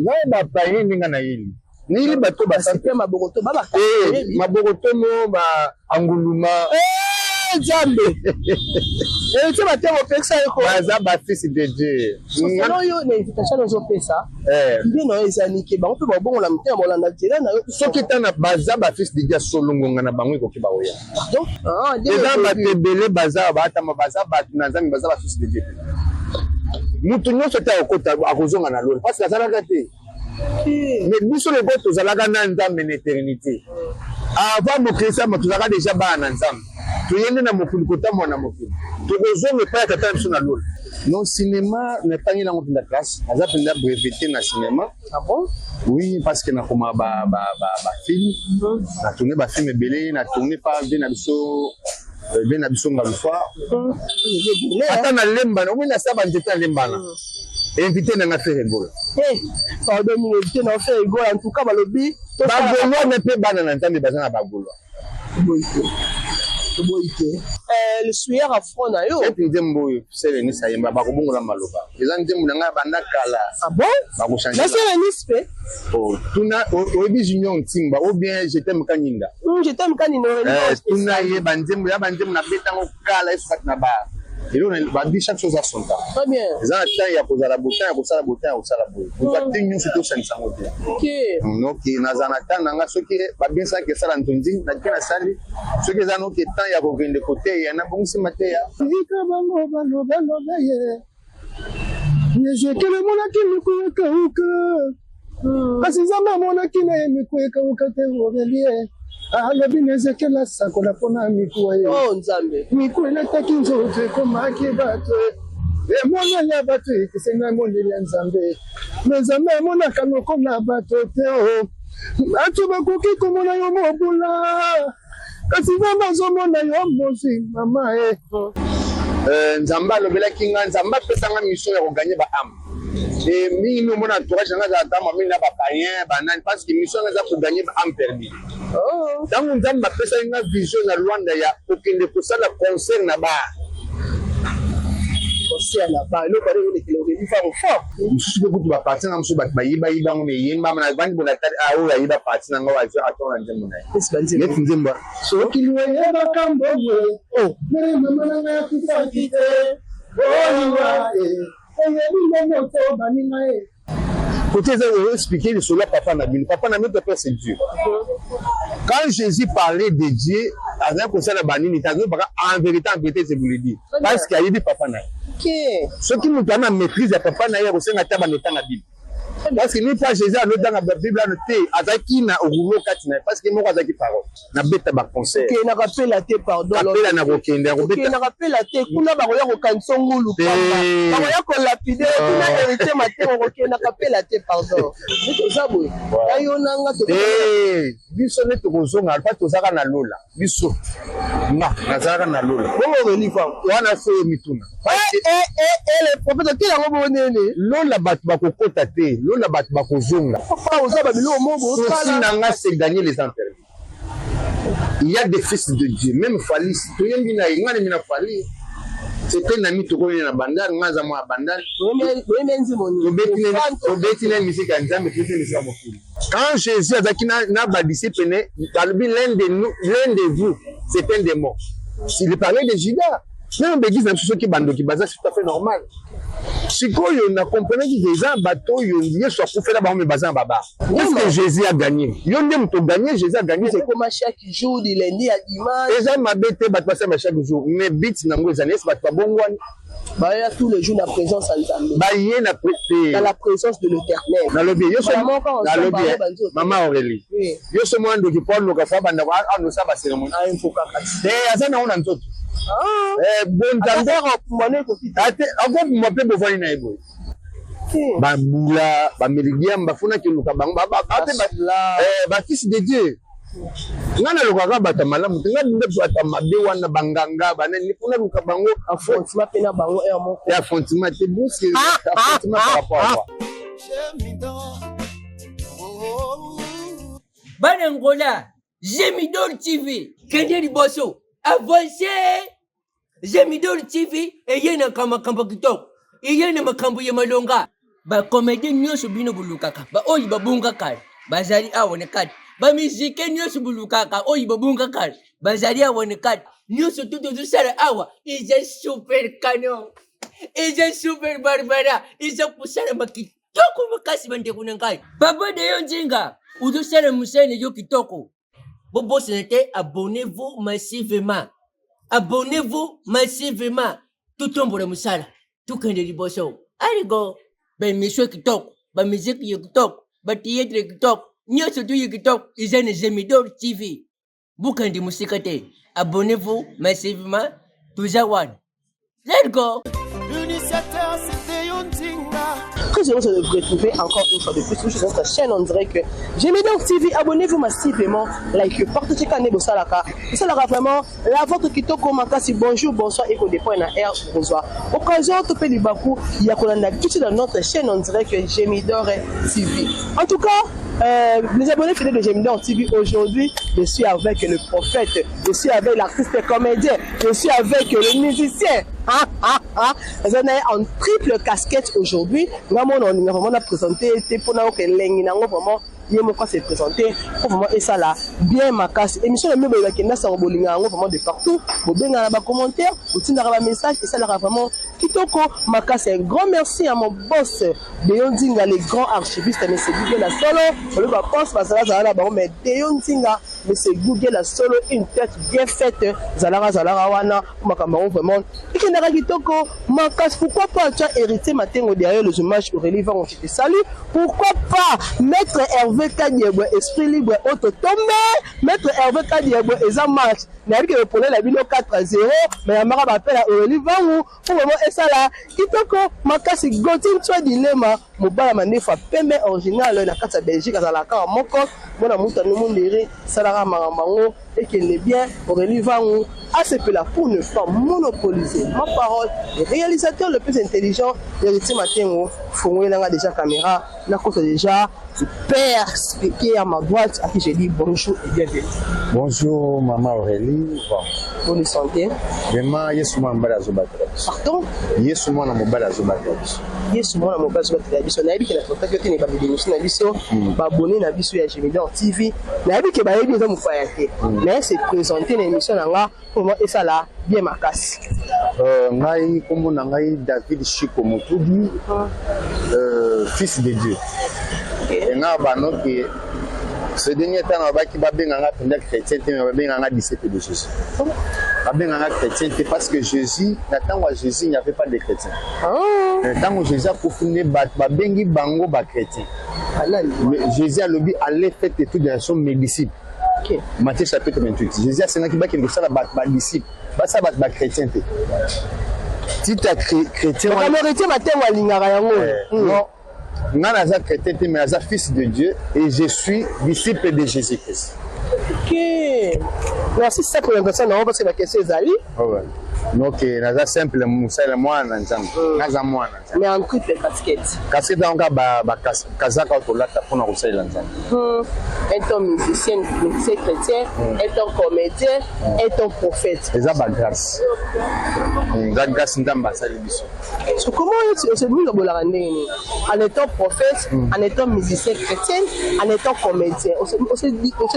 Ngai bapaye ndenge nayeli nayeli bato basepela maboko to maboko tomo ba anguluma. Nzambe, Héritier Matengo, opekisa ye ko. Baza bafils de Dieu. Sosolo oyo na invitation ozopesa nde na yo eza nike, bango mpe babongola mitema, bolanda nzela na yo. Soki tana baza bafils de Dieu, solongonga na bango ekoki baoya. Eza bato ebele baza baatama, baza bato na Nzambe, baza bafils de Dieu te. Moto nyonso te akokota, akozonga na lola parce que azalaka te. Mais biso loko tozalaka na Nzambe na éternité avant mokili sama, tozalaka déjà bana na Nzambe. Toyende na mokili kotambola na mokili, tokozonga epai ya tata na biso na lola. Non, cinéma natangi nango mpenza classe, naza mpenza breveté na cinéma. Ah bon? Oui, parce que nakoma bafilm, natourne bafilm ebele, natourne pa vie na biso, vie na biso Ngalufa, ata na lembana omoi nasala banzete na lembana. Invité nanga Ferre Gola. Pardon mingi, invité na Ferre Gola. En tout cas balobi. Bagaulois na mpe bana na Nzambe baza na Bagaulois. Toboyi te, toboyi te. Lusuyaka front na yo. Ete nzembo oyo Selenis ayemba, bakobongola maloba. Eza nzembo na ngai banda kala. Ah bon? Bakochange. Na Selenis mpe. Tuna oyebi Junior Ntimba ou bien Je t'aime Kanyinda. Je t'aime Kanyinda. Tuna ye banzembo ya banzembo na betango kala esukati na bar. Eloko babi, chaque chose a son temps. Très bien. Eza na temps ya kozala botemps ya kosala botemps ya kosala boye, kozwa te nyonso tosangisa yango te. Noki nazala na temps na nga, soki babingisaki esala nzonzi nake nasali, soki eza noki temps ya kokende koteya, nabongisi mateya. Ika bango balobaloba ye, Ezekiel amonaki miku ekauka, kasi Nzambe amonaki na ye miku ekauka te. Orelie alobi na Ezekiel asakola mpona mikuwa ye. Oh Nzambe. Miku elataki nzoto, ekomaki bato. Emoneli ya bato ekeseni na emoneli ya Nzambe, me Nzambe amonaka lokola bato te. O bato bakoki komona yo mobula, kasi Nzambe azomona yo mozwi, mama e. Nzambe alobelaki nga, Nzambe apesanga mission ya kogagner baâme. E mingi mingi omona entourage nanga ezala ntango mingi na bapayen banani, parce que mission nanga eza kogagner baâme perdu. Ntango Nzambe apesaki nga vision na Lwanda ya kokende kosala concert na bar. Concert na bar, eloko wana elekela orebi vango fort. Mosusu mpe kutu baparti na mosusu bato bayibayiba yango, me eyembama na vandi bona tali. Ah, oyo ayiba parti na nga, oyo azwi atonga nzembo na ye neti nzembo soki liweyebaka mbongo. Mere mama na ngai akufaki te, oliwa eyebi nde moto baninga ye kote. Eza expliquer lisolo ya papa na bino. Papa na bino, père, c'est Dieu. Quand Jésus parlait de Dieu, azali kosala banini te, azobaka en vérité, en vérité, je vous le dis, parce que ayebi papa na ye. Soki moto ana maîtrise ya papa na ye, akosenga ata bando otanga Bible, parce que ni pas Jésus alotanga Bible ano te, azalaki na rouleau kati na ye, parce que moko azalaki parole. Nabeta baconcert. Okendaka pela te, pardon. Kapela na kokende. Okendaka pela te, kuna bakoya kokanisa ngulu pamba, bakoya kolapider kuna. Héritier Matengo, kokendaka pela te, pardon. Nde toza boye na yo nanga. Biso nde tokozonga alpa, tozalaka na lola. Biso nga nazalaka na lola. Bongo relifa. Wana so yo mituna. Le prophète ote yango bonene. Lola bato bakokota te, lola bato bakozonga. Papa, oza babiloko moko. Souci na nga, c'est gagner les âmes perdues. Il y a des fils de Dieu, même Fally toyembi na ye. Nga nemi na Fally, c'était nami tokoyena na Bandal. Nga aza mwa ya Bandal, tobeti na misika ya Nzambe, tobeti na misika ya mokili. Quand Jésus azalaki na badisciple ne, alobi: l'un de nous, l'un de vous, c'est un démon. Il parlait de Judas. Même baeglise na biso, soki bandoki baza, c'est tout à fait normal. Sikoyo na comprenaki ke eza bato oyo Yesu akufela bango, me baza na babar. Qu'est-ce que Jésus a gagné? Yo nde moto gagné, Jésus a gagné. C'est comme chaque jour, du lundi à dimanche. Eza mabe te bato basala chaque jour, mais but nango ezali esi bato babongwani. Baya tous les jours na présence ya Nzambe. Baye na dans la présence de l'Éternel. Nalobi yo so, nalobi mama Aurélie, yo so mwana ndoki po aloka fo abanda anosa bacérémonie te, aza nango na nzoto bonzambe akopumwa mpe bovandi na ye boye, babula bamelidiam bafunaki eluka bango bafils de Dieu. Ngai nalukaka bato ya malamu te, ngai nde bato ya mabe wana, banganga banani, mpona luka bango. Affrontement mpe na bango heure moko. Ya affrontement te, busi affrontement par rapport à quoi? Bana Ngola, Gemidol TV kende liboso, avance. Gemidol TV eye na makambo kitoko, eye na makambo ya malonga. Ba comédien nyonso bino bolukaka, baoyo babunga kala, bazali awa na kati. Ba musiciens nyonso bolukaka, oyo babunga kala, bazali awa na kati. Nyonso tu tozosala awa eza super canon, eza super barbara, eza kosalama kitoko makasi. Bandeko na ngai, papa Deyo Nzinga ozosala mosala na yo kitoko. Bobosana te, abonnez-vous massivement, abonnez-vous massivement. Totombola mosala, tokende liboso. Aligo ba émission kitoko, ba musique ya kitoko, ba théâtre ya kitoko, nyonso tu ya kitoko eza na Gemidor TV. Bokende mosika te, abonnez-vous massivement. Toza wana, let's go. L'initiateur, c'était Yontinga. Très heureux de vous retrouver encore une fois de plus sur notre chaîne en direct Gemidor TV. Abonnez-vous massivement, like, partagez quand bosalaka. Bosalaka vraiment la votre kitoko makasi. Bonjour, bonsoir et dépend na air bonsoir. Occasion to pe libaku ya kolanda tout dans notre chaîne en direct Gemidor TV. En tout cas, les abonnés fidèles de Gemidor TV, aujourd'hui, je suis avec le prophète, je suis avec l'artiste comédien, je suis avec le musicien. Ah, ah, ah. En triple casquette aujourd'hui. Vraiment, on a vraiment présenté, pour nous, vraiment, ye moko se présenter po vraiment esala bien makasi. Émission na bino boyebaki sango, bolinga yango vraiment de partout. Bobengaka na ba commentaire, botindaka ba message, esalaka vraiment kitoko makasi. Un grand merci à mon boss Deyo Nzinga, le grand archiviste, monsieur Google la solo. Olobi ba boss bazalazala na bango, mais Deyo Nzinga, monsieur Google la solo, une tête bien faite, zalaka zalaka wana makambo yango vraiment ekendaka kitoko makasi. Pourquoi pas tu as Héritier Matengo derrière les images? Aurélie Vango, je te salue. Pourquoi pas maître Hervé Kadiebwe, esprit libre ototombe? Maître Hervé Kadiebwe, eza match, nayebi ke problème na bino 4 à 0, mais yambaka bapela Aurélie Vangu po vraiment esala kitoko makasi. Gotin Twa Dilema, mobala mandefu pembe original na kati ya Belgique, azalaka kaka moko mpona mutu anomondere, esalaka makambo yango ekende bien. Aurélie Vangu asepela. Pour ne pas monopoliser ma parole, le réalisateur le plus intelligent, Héritier Matengo, fongoyelanga déjà caméra, nakota déjà père qui est à ma droite, à qui j'ai dit bonjour et bienvenue. Bonjour maman Aurélie. Bon. Bonne santé? Vraiment, Yesu mwana mobali azobatela biso. Pardon? Yesu mwana mobali azobatela biso. Yesu mwana mobali azobatela biso. Nayebi ke na totaki yo te na ebandeli émission na biso. Ba abonné na biso ya Gemidor TV, nayebi ke bayebi eza mopaya te. Naye se présenter na émission na nga po vraiment esala bien makasi. Ngai, nkombo na ngai David Chiko Mutudi, fils de Dieu. Nga banoki ce dernier temps babaki babenganga mpenza chrétien te, mais babenganga disciple de Jésus. Babenganga chrétien te parce que Jésus, na ntango ya Jésus, il n'y avait pas de chrétien. Ntango Jésus akufi nde bato babengi bango ba chrétien. Mais Jésus alobi: "Allez, faites de toutes les nations mes disciples." Matthieu chapitre 28. Jésus asengaki bakende kosala bato ba disciple, basala bato ba chrétien te. Titre ya chrétien wana- Héritier Matengo alingaka yango. Non, nga naza chrétien te, mais naza fils de Dieu et je suis disciple de Jésus Christ. Ok, merci. Ça présentation nango parce que ba question ezali. Ouais. Donc naza simple mosala, mwana na Nzambe. Naza mwana na Nzambe. Mais en triple casquette. Casquette yango kaka bakazaka oyo tolata mpona kosalela Nzambe. Étant musicien, musicien chrétien, étant comédien, étant prophète. Eza ba grâce, eza grâce Nzambe asali biso. So comment mingi obolaka ndenge nini en étant prophète, en étant musicien chrétien, en étant comédien? Ose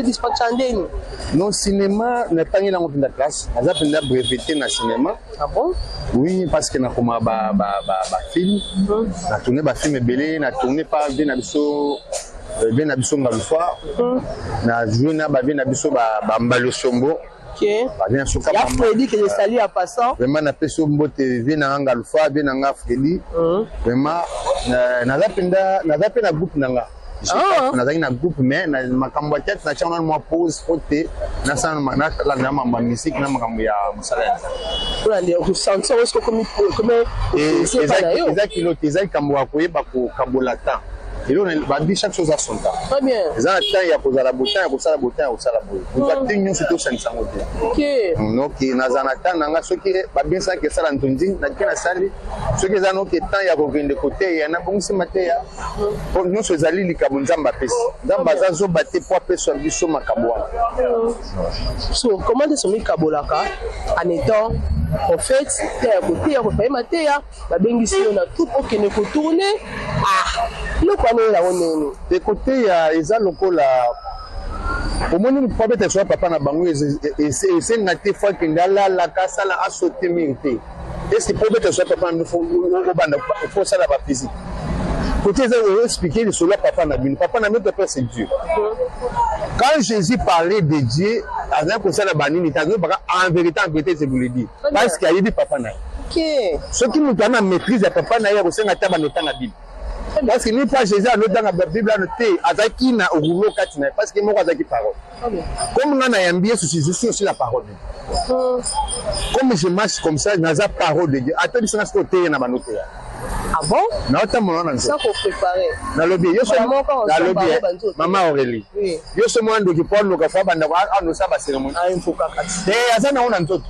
dispatcha ndenge nini? Non, cinéma natangi nango mpenza classe, naza mpenza breveté na cinéma. Ah bon? Oui, parce que nakoma ba film, na tourne ba film ebele, na tourne pa vie na biso, vie na biso Ngalufa, na joue na ba vie na biso bambali Osombo. Ba vie na biso. Ya Freddy que je salue en passant. Vraiment, napesi yo mbote, vie na nga Ngalufa, vie na nga Freddy. Vraiment, naza mpenza, naza mpe na groupe na nga. Nazalaki na groupe, mais na makambo ya théâtre natia nano mwa pause po te nasala, nalanda makambo ya musique na makambo ya mosala ya Nzambe. Olande osentir osi komi Eza kilo te, eza likambo ya koyeba kokabola temps. Eloko babi, chaque chose a son temps. Très bien. Eza na temps ya kozala boye, temps ya kosala boye, temps ya kosala boye. Kozwa te nyonso te, osangisa yango te. Donc naza na temps na nga. Soki babingisaki esala ntonzi, nake nasali. Soki eza noke temps ya kokende koteya, nabongisi mateya. Po nyonso ezali likambo Nzambe apesi. Nzambe aza zoba te po apesa biso makambo wana. So comment est-ce omikabolaka en étant prophète, te ya koteya, kopaye mateya, babengisi yo na troupe, okende kotourne? Ah, eloko wana oyelango ndenge? Te, koteya eza lokola omoni po abeta so ya papa na bango, esenga te fo akende alalaka, asala asote mingi te. Est-ce po obeta so ya papa na bino, obanda fo osala baphysique? Côté eza oexplike lisolo ya papa na bino. Papa na bino, papa, c'est Dieu. Quand Jésus parlait de Dieu, azali kosala banini te, azalobaka: "En vérité, en vérité, je vous le dis", parce que ayebi papa na ye. Soki moto ana maîtrise ya papa na ye, akosenga ata bando otanga Bible, parce que ni pas Jésus alotanga Bible ano te, azalaki na rouleau kati na ye, parce que moko azalaki parole. Comme nga nayambi Yesu, je suis aussi la parole de Dieu. Comme je marche comme ça, naza parole de Dieu. Ata biso nga soki oteya na bando teya. Ah bon? Naotambola na nzoto. Nalobi yo, nalobi mama Aurélie, yo so mwana ndoki, po aluka fo abanda anosa bacérémonie te, aza nango na nzoto.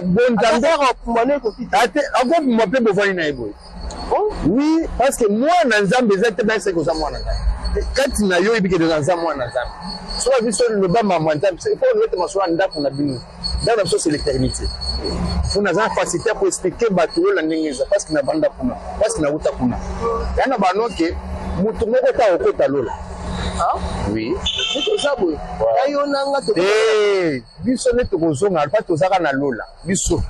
Bonzambe akopumbwa mpe bovandi na ye boye. Oui, parce que mwana Nzambe eza te bayesaki oza mwana ngai. Kati na yo oyebi kende naza mwana Nzambe. Soki biso loba mama Nzambe, po olobete masolo ya ndako na bino, ndako na biso, c'est l'éternité. Fo naza na facilité ya koexplike bato oyo na ndenge eza, parce que navanda kuna, parce que nauta kuna. Ya na banoke moto moko ta okota lola. Oui. Toza boye, yo nanga. Biso nde tokozonga mpa tozalaka na lola. Biso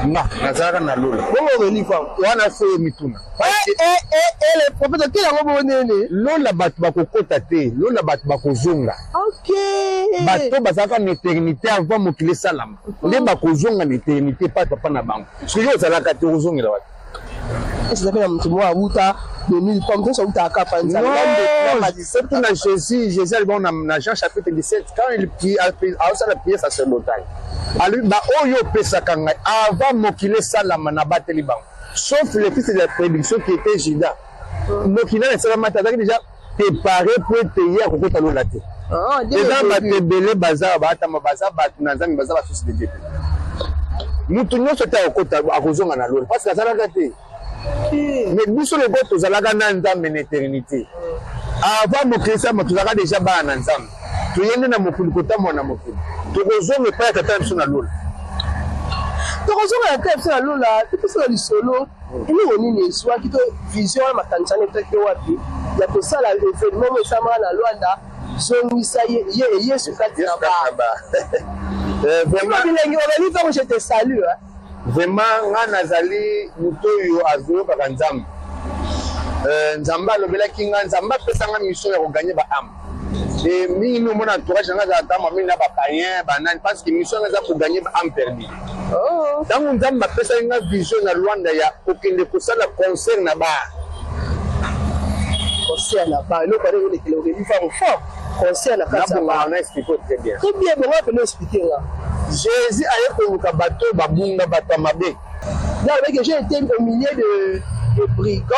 nga nazalaka na lola. Bongo Aurélie wana fo yo mituna. Le prophète oke yango bonene. Lola bato bakokota te, lola bato bakozonga. Bato bazalaka na éternité avant mokili esalama nde bakozonga na éternité pa papa na bango. Soki yo ozalaka te, okozongela wapi? Eza mpe na moto moko awuta 2000, moto nyonso awutaka kapa. Surtout na Jésus. Jésus alobi na Jean chapitre 17, quand il prie, aosala prière sacerdotale, alobi: "Baoyo opesaka ngai avant mokili esalama, nabateli bango, sauf le fils de la perdition qui était Judas." Mokili nani esalama te, azalaki déjà préparé po ete ye akokota lola te. Eza bato ebele baza baatama, baza bato na Nzambe, baza bafils de Dieu te. Moto nyonso te akokota, akozonga na lola, parce que azalaka te. Mais biso lokola tozalaka na Nzambe na éternité avant mokili esalama, tozalaka déjà bana na Nzambe, toye nde na mokili kotambola na mokili, tokozonga epai ya tata na biso na lola. Tokozonga na tata biso na lola. Topesaka lisolo, eloko nini ezwaki to vision wana, makanisi wana etaki wapi ya kosala événement mo esalamaka na Lwanda, zongisa ye Yesu kati na ba bilenge? Babali ntango, je te salue. Vraiment, nga nazali moto oyo azoyokaka Nzambe. Nzambe alobelaki nga, Nzambe apesanga mission ya kogagner baâmes. E mingi mingi omona entourage nanga azala ntango mingi na bapayen banani, parce que mission yanga eza kogagner baâmes perdues. Ntango Nzambe apesaki nga vision na Lwanda ya kokende kosala concert na bar. Concert na bar, eloko wana elekela Aurélie Vangu fort, concert na kati ya bar. Na explique très bien. Très bien, bongo apena explique nga. Jésus aye koluka bato oyo babunga, bato ya mabe. Là, avec j'ai été au milieu de brigands.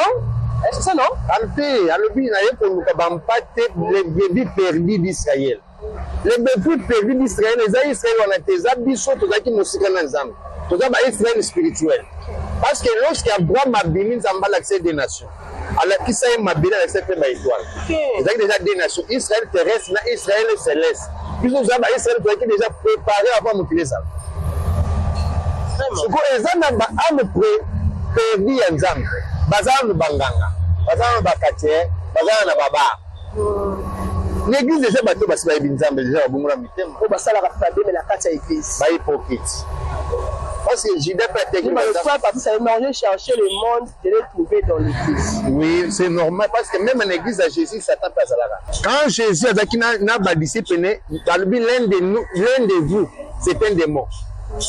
C'est ça, non? Alobi, alobi naye koluka bampate, les brebis perdues d'Israël. Les brebis perdues d'Israël eza Israël wana te, eza biso tozalaki mosika na Nzambe. Toza baisraël spirituel. Parce que lorsque Abraham abimi, Nzambe alakisa ye deux nations. Alakisa ye mabele, alakisa ye mpe baétoile. Ezalaki déjà deux nations, Israël terrestre na Israël céleste. Biso toza baisraël, tozalaki déjà préparé avant mokili ezala. Sikoyo eza na baâmes perdues ya Nzambe, baza nanu banganga, baza nanu baquartier, baza nanu na babar. Na église déjà bato basi bayebi Nzambe, déjà babongola mitema. Oyo basalaka problème na kati ya église. Bahypocrite, parce que Judas peut être. Le frère Patrice a j'ai cherché le monde de les trouver dans l'église. Oui, c'est normal, parce que même en église à Jésus, Satan passe à la. Quand Jésus azaki na ba disciple ne, alobi: "L'un de nous, l'un de vous, c'est un démon."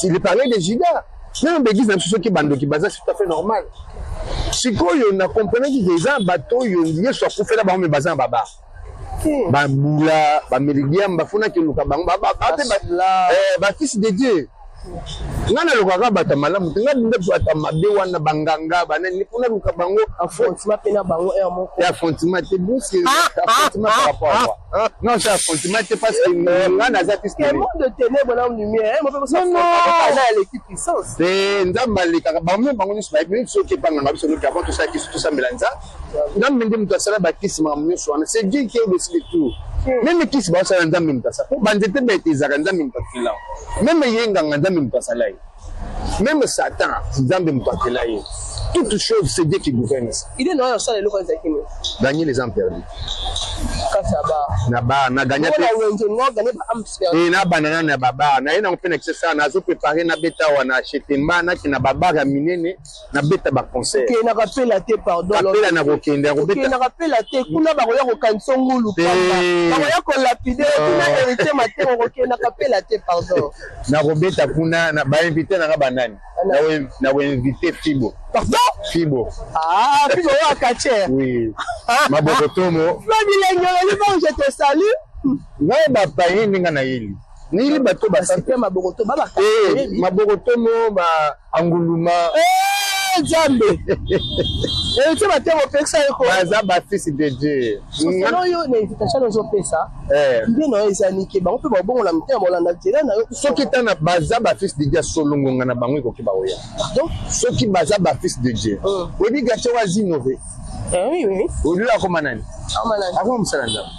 Il parlait de Judas. Même l'église na biso, soki bandoki baza, c'est tout à fait normal. Sikoyo na comprenaki ke eza bato oyo Yesu akufela bango, me baza na babar, babula, bamelidiam, bafunaki luka bango bafils de Dieu. Ngai nalukaka bato ya malamu te, ngai nde bato ya mabe wana, banganga banani, mpo naluka bango. Affrontement mpe na bango heure moko. Ya affrontement te, busi affrontement par rapport à quoi? Non, c'est affrontement te parce que ngai naza fils de monde de ténèbres na lumière, mo mpe non non na aleki puissance. Te, Nzambe alekaka bango, bango nyonso bayebi soki epanganga biso noki avant tosala kisu, tosambela Nzambe. Nzambe nde moto asala bakisi, makambo nyonso wana, c'est Dieu qui est au-dessus de tout. Même kisi baosala, Nzambe moto asala, po banzete bete ezalaka, Nzambe moto akela. Même ye nganga, Nzambe moto asala ye. Même Satan, Nzambe moto akela ye. Toute chose, c'est Dieu qui gouverne ça. Idée na oyo osala eloko ezalaki nini? Gagner les âmes perdues. Kasi ya bar. Na bar na gagner te. Wenze ngo gagner ba âmes perdues. Eh, na bana na na babar na ye nango mpe na kisasa, nazo prépare nabeta awa na Chetemba, nake na babar ya minene, nabeta baconcert. Okende na kapela te, pardon. Kapela na kokende ya kobeta. Okende na kapela te, kuna bakoya kokanisa ngulu pamba, bakoya kolapide kuna. Héritier Mateo, okende na kapela te, pardon. Nakobeta kuna na bainvité nanga banani? Nakoinvite Fibo. Pardon? Fibo. Ah, Fibo oyo akacher. Oui, maboko tomo. Fabilenge bon, je te salue. Ngai bapaye ndenge nayeli nayeli bato. Basite maboko to baba. Maboko tomo ba anguluma. Nzambe, Héritier Mateo, opekisa ye ko. Baza bafils de Dieu. Solo oyo na invitation ozopesa, nde na yo eza nike, bango mpe babongola mitema, bolanda nzela na yo. Soki tana baza bafils de Dieu, solongonga na bango ekoki baoya. Pardon? Soki baza bafils de Dieu, oyebi gatie oyo azinove. Oui, oui. Oyebi akoma nani? Akoma mosala Nzambe.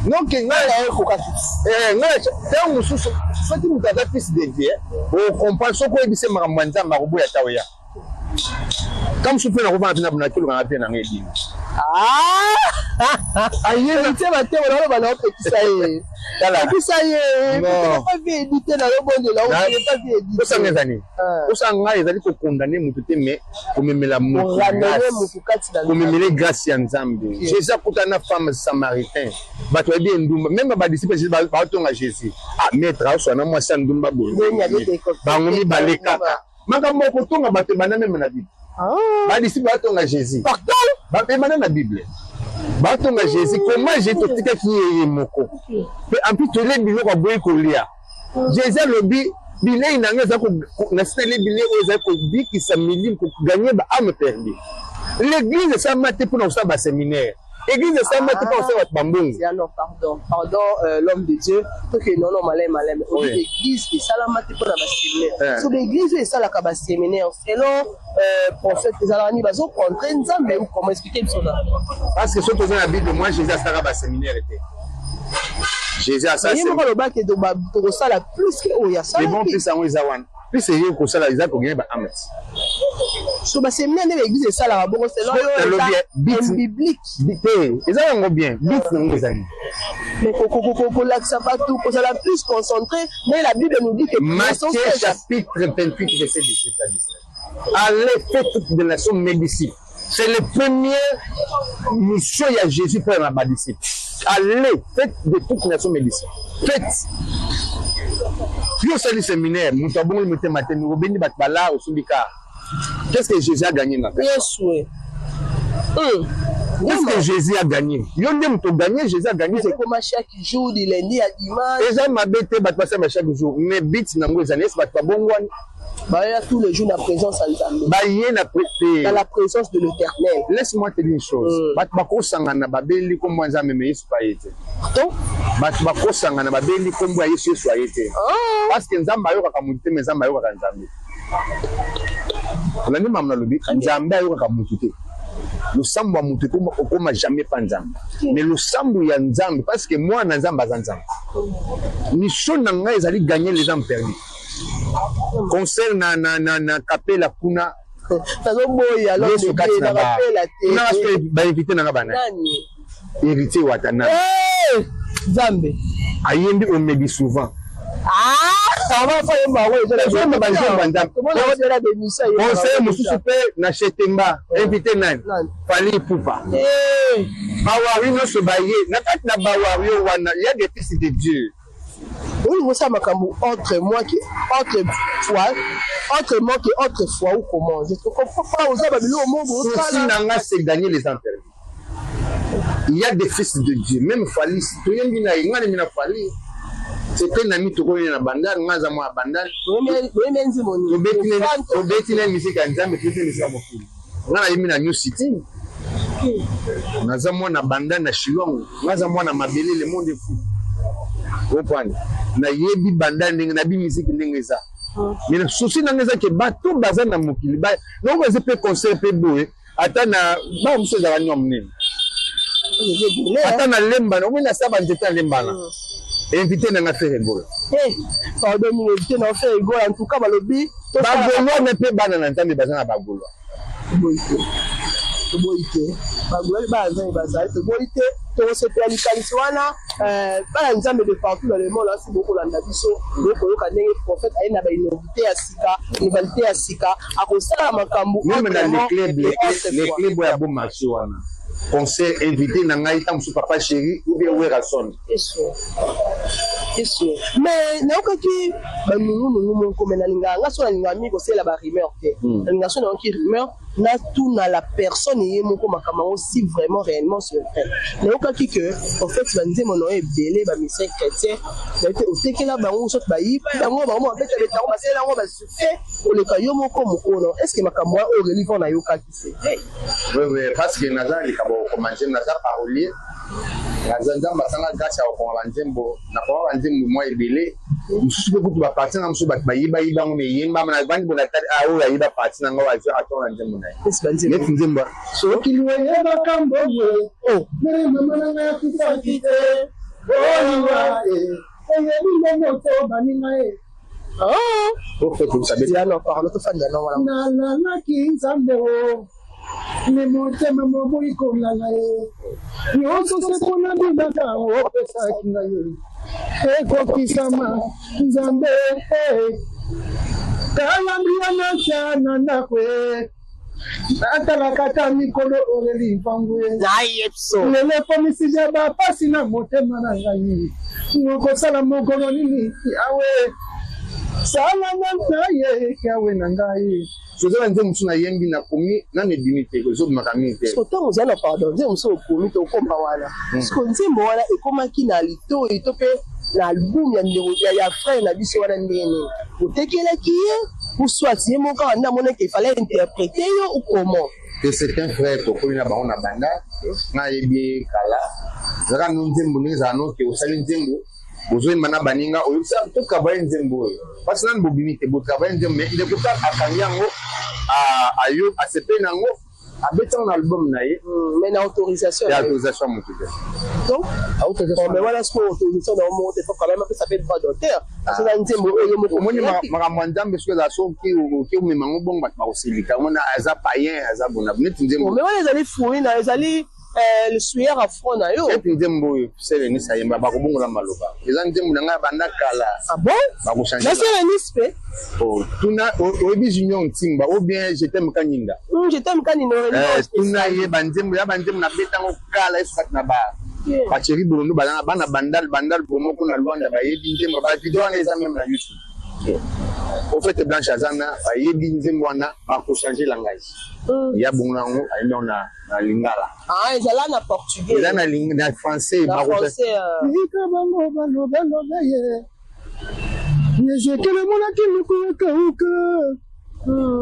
Donc ngai nayekokaki. Ngai ntango mosusu, soki moto aza fils de Dieu, ocomprendre. Soki oyebisi makambo ya Nzambe, akoboya ta oya. Ka mosusu mpe nakofanda mpe nabona kelokanga mpe nanga edini. Héritier Mateo, naloba na opekisa ye, pekisa ye pas vie édité na yobondela pas vie édité. Osanga ezali osanga ngai ezali kokondane motu te, mais komemela motu, komemela grâce ya Nzambe. Jésus akutana na femme samaritain, bato bayebi endumba. Même badisciple Jésus baotonga Jésus: ah, maître, aoswa na mwasi ya ndumba boye. Bango mibale kaka makambo ya kotonga bato ebanda même na Bible. Badisciple batonga Jésus, ebanda na Bible, batonga Jésus. Comment Jésus totikaki ye ye moko, mpe en plus tolie biloko aboyi kolia? Jésus alobi: bilei na ngai eza nasilali bilei oyo ezali kobikisa milimo, kogagner baâmes perdues. L'église esalama te mpona kosala baséminaire, église esalama te mpona kosala bato bambongo. Non, pardon, pardon, l'homme de Dieu, toke non, non, maleme, maleme. Église esalama te mpona baséminaire? So baéglise oyo esalaka baséminaire, selon prophète, ezalaka nini? Bazocontre Nzambe ou comment? Expliquer biso na. Parce que soki toza na Bible, moi, Jésus asalaka baséminaire te. Jésus asala. Ye moko alobaki tokosala plus que oyo asalaki. Bon, plus yango eza wana, plus eye kosala eza kogagner baâmes. So baséminaire nde baéglise esalaka bongo, selon yo, biblique? Te, eza yango bien, but nango ezali. Mais kolakisa bato kozala plus concentré, mais la Bible nous dit que Matthieu chapitre 28 verset 18 à 19: allez, faites toutes les nations mes disciples. C'est le premier mission ya Jésus pour na badisciple: allez, faites de toutes nations mes disciples. Faites. Yo osali séminaire, moto abongoli motema te, obendi bato bala, osombi car. Qu'est-ce que Jésus a gagné na Yesu? Qu'est-ce que Jésus a gagné? Yo nde moto gagné, Jésus a gagné. C'est comme chaque jour, du lundi à dimanche. Eza mabe te, bato basala chaque jour, mais but nango ezali esi bato babongwani. Baya tous les jours na présence ya Nzambe. Baye na Dans la présence de l'Éternel. Laisse-moi te dire une chose. Bato bakosangana, babeli kombo ya Nzambe, mais Yesu aye te. Bato bakosangana, babeli kombo ya Yesu, Yesu aye te, parce que Nzambe ayokaka motu te, mais Nzambe ayokaka Nzambe. Olandi mamu nalobi? Nzambe ayokaka motu te. Losambo ya motu okoma jamais pa Nzambe, mais losambo ya Nzambe, parce que mwana Nzambe aza Nzambe. Mission na ngai ezali gagner les âmes perdues. Concert na kapela kuna. Nazoboya. Yesu kati na bainvité nanga bana. Héritier Watana. Nzambe. Ayembi omedi souvent. Ozomba banzembo ya Nzambe. Conseil mosusu mpe na Chetemba, invité nani? Fally Ipupa. Bawari nyonso baye na kati na bawari oyo wana ya des fils de Dieu. Oyo osala makambo entre moi que autre fois, autrement que autre fois ou comment, je te comprends pas. Oza babiloko moko. Souci na nga, c'est gagner les âmes perdues. Il y a des fils de Dieu. Même Fally, toyembi na ye, nga nayembi na Fally. C'est un ami tokoyina na Bandal, nga aza mwa Bandal. Boyembi nzembo nini? Tobeti na musique ya Nzambe, tobeti na musique ya mokili. Nga nayembi na New City. Naza mwana Bandal na Shilongo. Nga aza mwana mabele, le monde est fou. Comprendre? Nayebi Bandal ndenge, nayebi musique ndenge eza. Mais na souci na nga eza ke bato baza na mokili, ba noko eza pe concert pe boye, ata na ba mosusu ezalaka nini monene. Ata na Lembana, omoni na saba nzete ya Lembana. Invité na nga Ferre Gola. Eh, pardon, mingi invité na Ferre Gola, en tout cas balobi ba Gaulois mais pe bana na Nzambe baza na ba Gaulois. Toboyi te. Toboyi te. Ba Gaulois bana Nzambe bazali, toboyi te. Tokosepela likanisi wana bana Nzambe de partout dans le monde asi bokolanda biso, bokoyoka ndenge prophète aye na ba innovité ya sika, nouvalité ya sika, akosala makambo Même na le club, le club ya bon marché wana. Concert invité na ngai ntango mosusu papa chéri ou bien Werrason. Eso. Eso. Mais nayokaki banungunungu moko, mais nalingaka nga so nalingaka mingi kosalela ba rumeur te. Nalingaka so nayoki rumeur natuna la personne ye moko makambo yango si vraiment réellement c'est vrai. Nayokaki que en fait banzembo na yo ebele ba musiciens chrétiens nayebi te otekela bango soit bayiba bango bango babeta beta yango basalela yango ba succès koleka yo moko mokolo. Est-ce que makambo wana oyo relive nayokaki c'est vrai? Oui, oui, parce que naza na likambo ya kokoma nzembo, naza parolier. Naza Nzambe asanga grâce ya kokoma banzembo, nakoma banzembo mwa ebele. Mosusu mpe kutu ba partie na mosusu bato bayibayiba yango mais eyembama navandi boye natali ah oyo ayiba partie na ngai oyo azwi atonga na nzembo na ye. Neti nzembo soki liwa eyebaka mbongo oh mere mama na ngai akufaki te oh liwa eyebi nde moto baninga ye. Nalalaki Nzambe o me motema moboyi kolala ye nyonso se mpona bilaka opesaki ngai ye ekokisama Nzambe kalambi ya natya na ndako ye natalaka ata mikolo oreli mpangu ye lelo ekomisi ja bapasi na motema na ngai okosala mokolo nini yawe sala na ye yawe na ngai. Soza na nzembo mosusu nayembi nakomi nanu ebimi te ezobimaka mingi te. Siko ntango ozali na pardon nzembo mosusu okomi te okoma wana siko nzembo wana ekomaki na litoi to mpe na album ya ndeko ya frère na biso wana ndenge nini otekelaki ye ou soit ye moko kaka nde amonaki efallait interpréter yo ou comment? Que c'est un frère tokoli na bango na banda nga ayebi ye kala ezalaka no nzembo ndenge ezala no ke osali nzembo bozoyemba na baninga oyebisa to travaille nzembo oyo parce nanu bobimi te bo travaille nzembo mais ndeko ta akangi yango ayo asepeli na yango abeti yango na album na ye mais na autorisation ya autorisation ya motu te. Donc mais wana sikoyo autorisation na yo moko te, faut quand même apesa mpe droit d'auteur parce que eza nzembo oyo yo moko omoni makambo ya Nzambe soki ezala soki oke omema yango bongo bato bakosilika omona aza païen aza bona neti nzembo mais wana ezali fruit na ezali le sueur à front na yo. Neti nzembo oyo Selenis ayemba bakobongola maloba eza nzembo na ngai banda kala. Ah bon? Bakochange na Selenis pe oh tuna oyebi Junior Ntimba ou bien je t'aime Kanyinda. Je t'aime Kanyinda. Tuna ye banzembo ya banzembo na betango kala esukati na ba ba Thierry Bolondo bana bana bandal bandal bomoko na Luanda bayebi nzembo ba video wana eza même na YouTube. Au fait Blanche azana bayebi nzembo wana bakochange langage. Ya bongo yango ayembi yango na na lingala. Ah ezala na portugais. Eza na na français. Na français. Tika bango baloba loba ye. Ezekiel amonaki miku ekauka.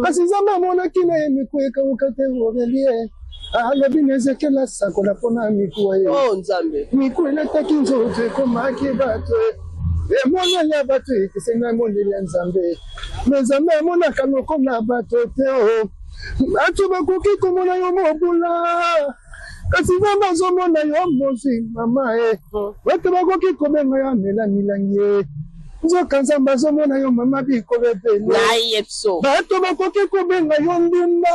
Kasi Nzambe amonaki na ye miku ekauka te orelie. Alobi na Ezekiel asakola mpona mikuwa ye. Oh Nzambe. Miku elataki nzoto ekomaki bato. Emoneli ya bato ekeseni na emoneli ya Nzambe. Me Nzambe amonaka lokola bato te. Oh. Bato bakoki komona yo mobula, kasi Nzambe azomona yo mozwi mama e. Bato bakoki kobenga yo amela milangi e, nzoka Nzambe azomona yo mama bikolo ebele. Bato bakoki kobenga yo ndumba,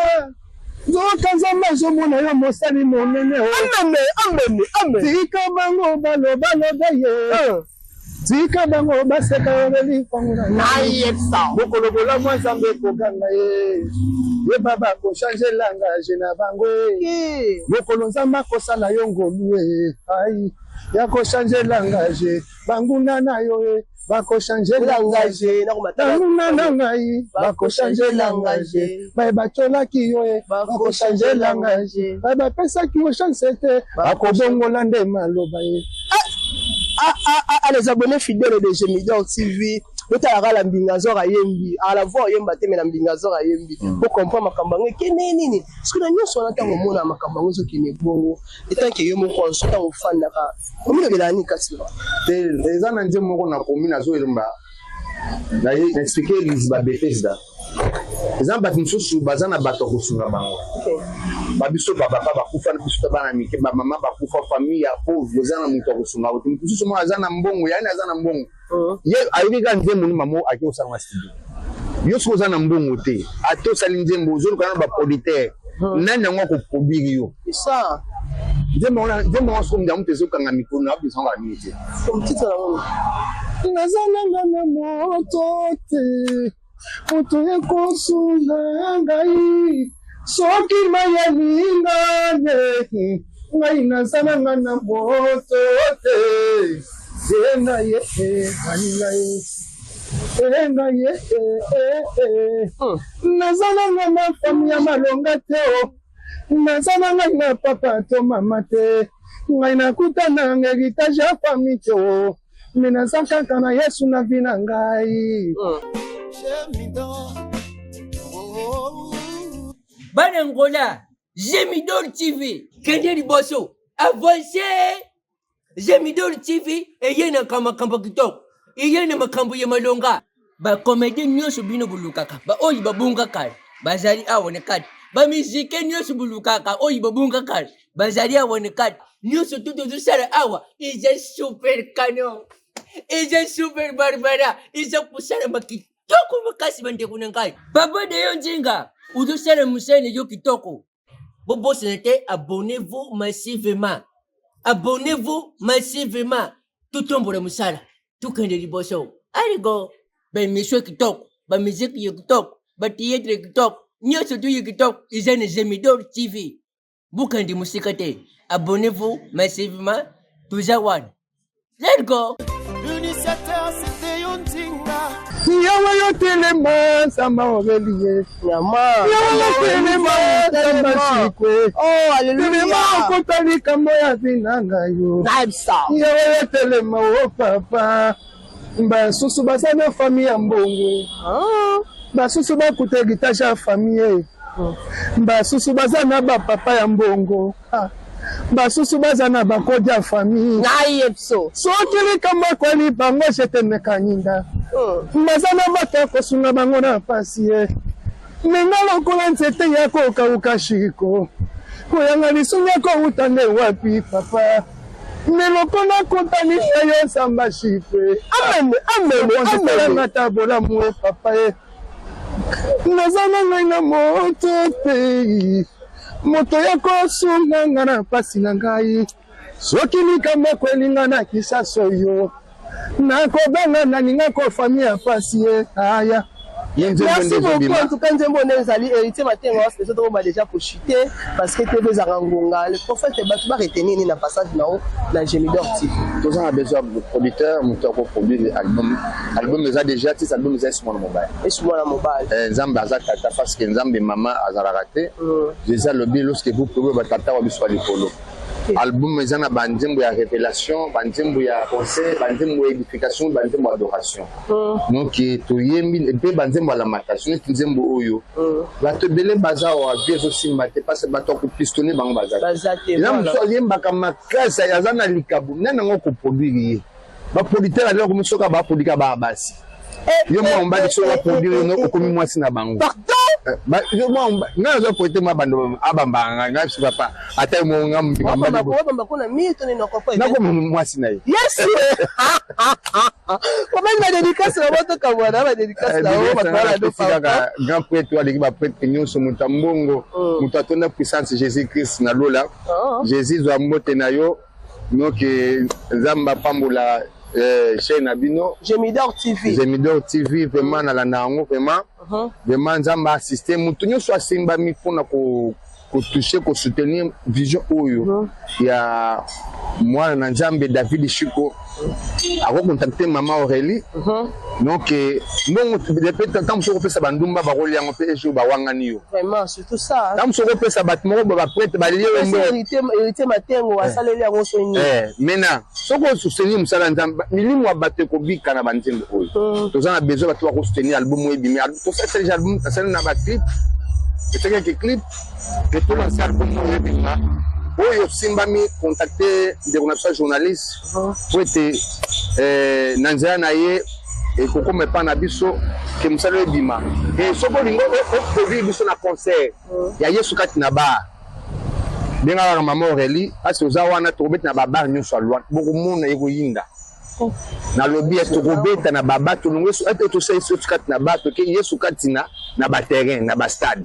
nzoka Nzambe azomona yo mosali monene. Amen, amen, amen. Tika bango balobaloba ye. Tika bango baseka yo lipango na ngai. Mokolo bolamu ya Nzambe ekoganga ye. Yeba bakochange langage na bango ye. Mokolo Nzambe akosala yo ngolu ye. Ai ya kochange langage banguna na yo ye. Bakochange langage banguna na ngai bakochange langage baye batiolaki yo ye bakochange langage baye bapesaki yo chance te bakobongola nde maloba ye. Ah ah. à, à, les abonnés fidèles de Gemidor TV. Botalaka la mbingazor ayembi ala voix oyemba te me na mbingazor ayembi po comprendre makambo yango ekende nini soki na nyonso wana ntango omona makambo yango ezokende bongo etanke yo moko so ntango ofandaka omilobelaka nini kasi na Te, eza na nzembo moko nakomi, nazoyemba na expliquer liziba Bethesda. Eza bato mosusu baza na bato ya kosunga bango. Babiso bapapa bakufa na biso ta bana mike, bamama bakufa, famille ya pauvre, eza na moto ya kosunga te. Moto mosusu moko aza na mbongo, yani aza na mbongo, ye ayoki kaka nzembo ni mamo ake kosala na studio. Yo soki oza na mbongo te, ate osali nzembo, ozoluka na baproducteur, nani yango akoproduire yo? Ça. Nzembo wana, nzembo wana soki moto ezokanga mikolo na biso yango mingi te. Comme titre nango? Naza nanga na moto te, moto ekosunga ngai soki mai alingane ngai. Naza nanga na moto te, ye ngai ye alinga ye e ngai ye. Naza nanga na famille ya malonga te o, naza na ngai na papa to mama te, ngai nakutana nga héritage ya famille te o, me naza kaka na Yesu na vie na ngai. Gemidor. Oh. Bana Ngola, Gemidor TV kende liboso, avance. Gemidor TV eye na makambo kitoko, eye na makambo ya malonga. Bacomédien nyonso bino bolukaka, baoyo babungaka bazali awa na kati. Bamusike nyonso bolukaka, oyo babungaka bazali awa na kati. Nyonso tu tozosala awa eza super canon, eza super barbara, eza kosalama kitoko makasi. Bandeko na ngai, papa Deyo Nzinga ozosala mosala na yo kitoko. Bobosana te, abonnez-vous massivement, abonnez-vous massivement. Totombola mosala, tokende liboso. Aligo baémission kitoko, bamusique ya kitoko, bathéâtre ya kitoko, nyonso tu ya kitoko eza na Gemidor TV. Bokende mosika te, abonnez-vous massivement, toza wana. Let's go! L'initiateur, c'était yo Nzinga. Yawe yo telema, Nzambe obeli ye. Nyama. Yawe yo telema, Nzambe sikwe. Oh, telema. Alléluia. Okota likambo ya vie na ngai yo. Nayebisa. Yawe yo telema o papa. Basusu baza na famille ya mbongo, basusu bakuta héritage ya famille, basusu baza na bapapa ya mbongo. Ah. Basusu baza na bakodi ya famille. Nayebso. Soki likambo ekweli bango, jetemeka nyinda, baza na bato ya kosunga bango na pasi ye. Menga lokola nzete ya kokauka shiko, koyanga lisungi akouta nde wapi papa? Me lokola kotanisa yo Nzamba shikwe. Amen, amen, amen. Ata bolamu e papa ye, naza na ngai na moto te, moto ya kosunga nga na mpasi na ngai. Soki likambo ekwelinga na Kisasa oyo, nakobanga nalinga kofamille ya pasi ye aya. Ye nzembo Merci nde beaucoup. ezobima. En tout cas, nzembo nde ezali Héritier Matengo awa. Tokoba déjà kochuter parce que TV ezalaka ngonga. Le prophète, bato baretenir nini na passage na yo na Gemidor TV? Toza na besoin ya producteur, moto akoproduire album. Album eza déjà ti album eza Esu Mwana Mobali. Esu Mwana Mobali. Nzambe aza tata, parce que Nzambe mama azalaka te. Jésus alobi: "Lorsque vous priez, batata wa biso ya likolo." Album eza na banzembo ya révélation, banzembo ya conseil, banzembo ya édification, banzembo ya adoration. Donc toyembi mpe banzembo ya lamentation, neti nzembo oyo. Bato ebele baza awa, vie ezosimba te parce bato ya kopistonner bango baza te. Baza te. Eza Voilà. mosu ayembaka makasi, aza na likabo, nani yango koproduire ye? Baproducteur alelako mosoka baproduire baa basi. Yo mwa mobali, soki baproduire yo, okomi mwasi na bango. Pardon. Yo mwa ngai naza poete mwa bando abambaka ngai, ngai biso papa ata yo nga Wabamba mobali. wabamba kuna mi to nini okopo? Nakoma mwasi na ye. Yes. Komeni badédicace na botoka bwana badédicace na yo bato wana do papa. Kaka grand prêtre oyo aleki baprêtre nyonso, moto ya mbongo, moto atonda puissance, Jésus Christ na lola. Jésus zwa mbote na yo. Donc Nzambe apambola chaîne na bino. Gemidor TV. Zemidor TV, vraiment nalanda yango vraiment. Vraiment Nzambe assiste moto nyonso asimbami mpona ko Kotouche, kosoutenir vision oyo ya mwana na Nzambe David Shiko, akocontacte mama Aurélie. Donc mbongo ntango mosusu okopesa bandumba, bakolia yango mpe ejour bawangani yo. Vraiment, surtout ça. Ntango mosusu okopesa bato moko boye, baprêtre balie yo mbongo. Héritier Matengo asaleli yango soni. Maintenant, soki osoutenir mosala ya Nzambe, milimo ya bato ekobika na banzembo oyo. Toza na besoin bato bakosoutenir album oyo ebimi. Tosali album, asali na baclip, esekaki clip ke tolancer album oyo ebima. Oyo osimbami, contacte ndeko na biso ya journaliste po ete na nzela na ye ekokoma epai na biso ke mosala oyo ebima. E soki olingi oproduire biso na concert ya Yesu kati na bar, benga kaka mama Aurélie. Asi oza wana, tokobeta na babar nyonso ya Lwanda, bokomona ekoyinda. Nalobi ya tokobeta na baba, tolongo Yesu ete tosala Yesu kati na ba, toke Yesu kati na baterrain, na bastade.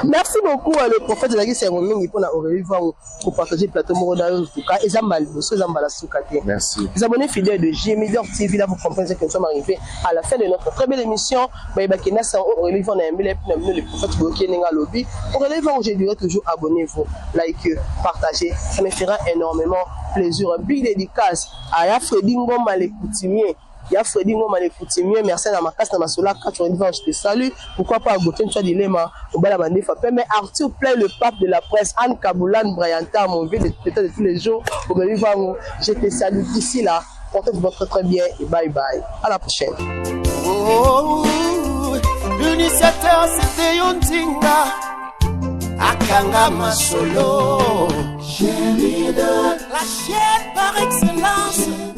Merci beaucoup, le prophète. Ezalaki sengo mingi mpona Aurélie Vango kopartage plateau moko na yo. En tout cas, eza mbala liboso, eza mbala suka te. Merci. Les abonnés fidèles de Jimmy TV, là, vous comprenez que nous sommes arrivés à la fin de notre très belle émission. Bah, Nasa, Aurélie Vango, le prophète Boki Nenga Lobby. Aurélie Vango, je dirais toujours, abonnez-vous, likez, partagez. Ça me fera énormément plaisir. Un big dédicace à Ya Freddy Ngoma, les coutumiers. Ya Freddy Ngoma, les coutumiers, merci na makasi na masola 90, je te salue. Pourquoi pas Gauthier Nchwa Dilema, Obala Mandefa, mais Arthur Play, le pape de la presse, Anne Kaboulan, Bryanta, mon vieux de, de, de tous les jours, Aurélie Vango, je te salue d'ici là. Portez-vous très très bien et bye bye. À la prochaine. Oh, l'initiateur c'était yo Nzinga, akanga masolo, la chaîne par excellence.